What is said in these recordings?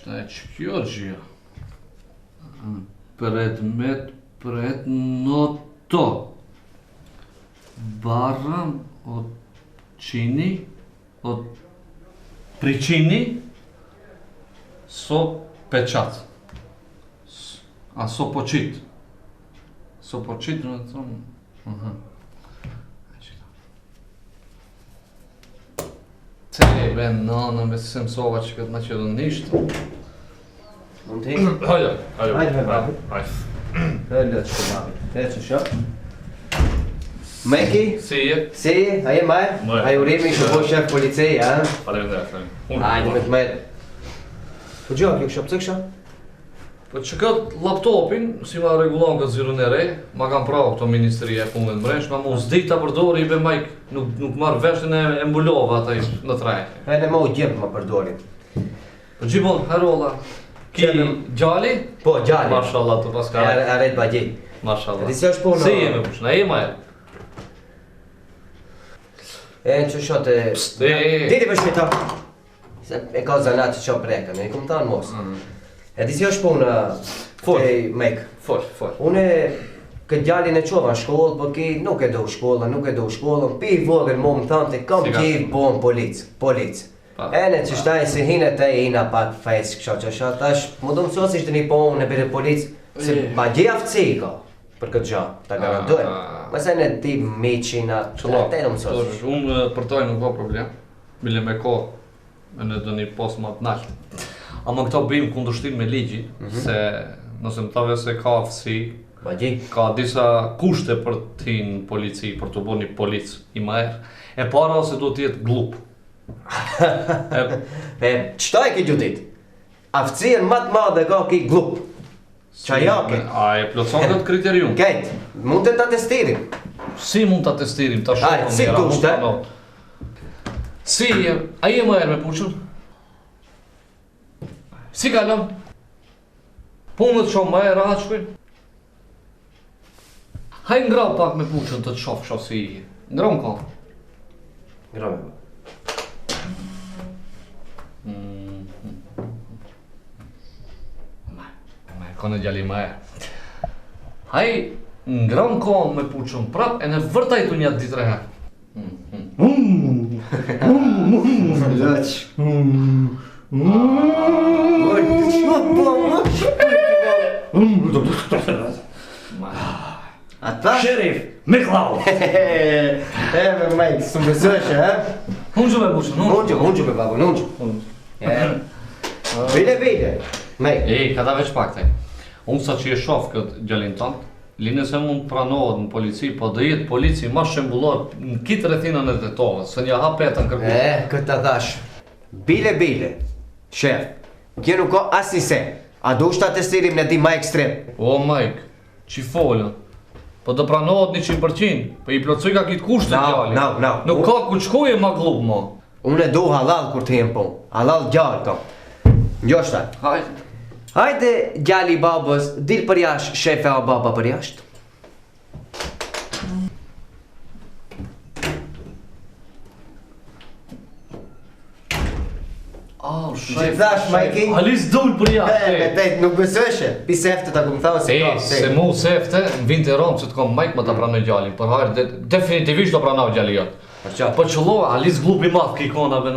Qëta e që kjo gjë? Predmet, prednoto. Barram od čini, od pričini, so pečat. A so počit. So počit, do të thonë, aha. Se e ben nënën, me se mësova që këtë maqedonisht. Mund të Hajde, hajde. Hajde me babi. Hajde. Hajde, që të babi. Te që shë. Meki? Si je? Si je? A je mirë? Mirë. A ju rimi që po shef policej, a? Faleminderit, faleminderit. Hajde me të mirë. Po gjë, kjo kësha, pse kësha? Po që këtë laptopin, si ma rregullon këtë zyrën e re, ma kanë prapë këto Ministria e Punëve të Brendshme, mu s'di ta përdori i be majk, nuk nuk marr veshin e, e mbulova ata në tre. E në më u gjep ma përdorin. Po gjibon, herolla. Ki djali? Po, djali. Mashallah, të paska. E arret bagji. Mashallah. E di si është puna? Si jemi push, na jemi ajo. E në që shote... Psst, e, e, e. Diti për shmita. Se e ka zanat që që prekën, e kom thanë mos. Mm. E di si është puna Fol. te Mek. Fol, fol. Une këtë djalin e çova në shkollë, po ki nuk e do shkollën, nuk e do shkollën, pi vogël mu më thanë të kam Si ka qejf bon polic, polic. Pa. E në që shtaj si hine te hina pak fes kësha që sha, tash më do mëso si ishte një po unë e bere polic, se E. ma gjej aftësi ka për këtë gjë, ta garantoj. Ah. Mëse në ti miqina, Qëllo, te në mëso. Unë për taj nuk ka problem, bile me kohë në do një post më të naltë. Ama këto bëjmë kundërshtim me ligjin, mm -hmm. se nëse më thave se ka aftësi, Ma gjej. ka disa kushte për të hi në polici, për të bërë një polic i marrë. E para ose duhet të jetë glup. e, E, qëta e ke gjudit? Aftësinë më të madhe ka ki glup. Qa ja ke? A e plotëson këtë kriterium? Kejt, mund të ta testirim. Si mund ta testirim, ta shohim. Hajde, si njëra, dush, mund ta e? no. Si je? A je më erë me puqën? Si kalon? Punët shumë më e rahat shkojnë? Haj ngrau pak me puqën të të shoh shoh si je. Ngrau në kohë. Ngrau me. Ma, ma, kone djali ma e. Haj ngrau në kohë me puqën prap e në vërtaj të një ditë tre herë. Loq. Oj, ç'po po, Ata? Sheriff, Miklau. E, me Mike, s'më besojshe, he? Unë me puqën, unë. Ungjë, ungjë me babën, ungjë. E. Bile, bile. Mike. E, ka ta veç pak te. Unë sa që e shoh këtë djalin tënd, linë se mund pranohet në polici, po do jetë polici ma shembullor në kitë rrethinën e Tetovës, se një hap etën kërku. E, këtë ta thash. Bile, bile. Shef, kjo nuk ka asnjë se. A dush ta testirim në di ma ekstrem? O, Mike, qi folën? Po do pranohet 100%, po i plotësoj ka kitë kushte No, djali. no, no. Nuk ka ku të shkoje ma gllup mo. Unë e du halal kur të jem punë. Halal djalë kam. Njoshta. Hajde. Hajde, djali i babës, dil për jashtë, shefe a baba për jashtë. Oh, Që thash, Majki? Ali s'dul për jashtë. E, me te, nuk besojshe. Pi sefte ta kum thënë se E, ka. se mu sefte, më vinte romë që të kom Mike më ta pranoj djalin, por hajrë, de, definitivisht do pranoj djali jot. Për qa? Po qëllo, Ali s'glup i madh ki kona be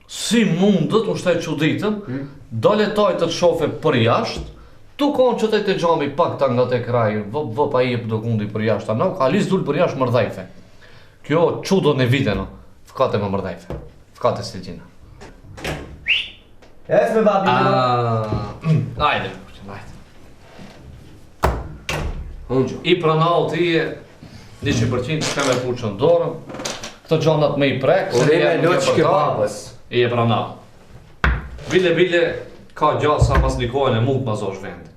Si mundët, unë shtaj çuditëm, hmm? dale taj të të shofe për jashtë, tu konë që të të gjami pak ta nga të kraj, vëp vëp a jep do kundi për jashtë, a nuk, Ali s'dul për jashtë mërdhajfe. Kjo çudo në vite, no. Fkate më mërdhajfe. Fkate si gjina. Es me babi. Ah, Ajde, ajde. Ungjë. I pranau ti je 100% s'ka me puqën dorën. Këto gjanat me i prek, se Urime je- nuk je loqke për ta, babës. I e pranau. Bile bile ka gjasa mas një kohën e mund të ma zosh vendin.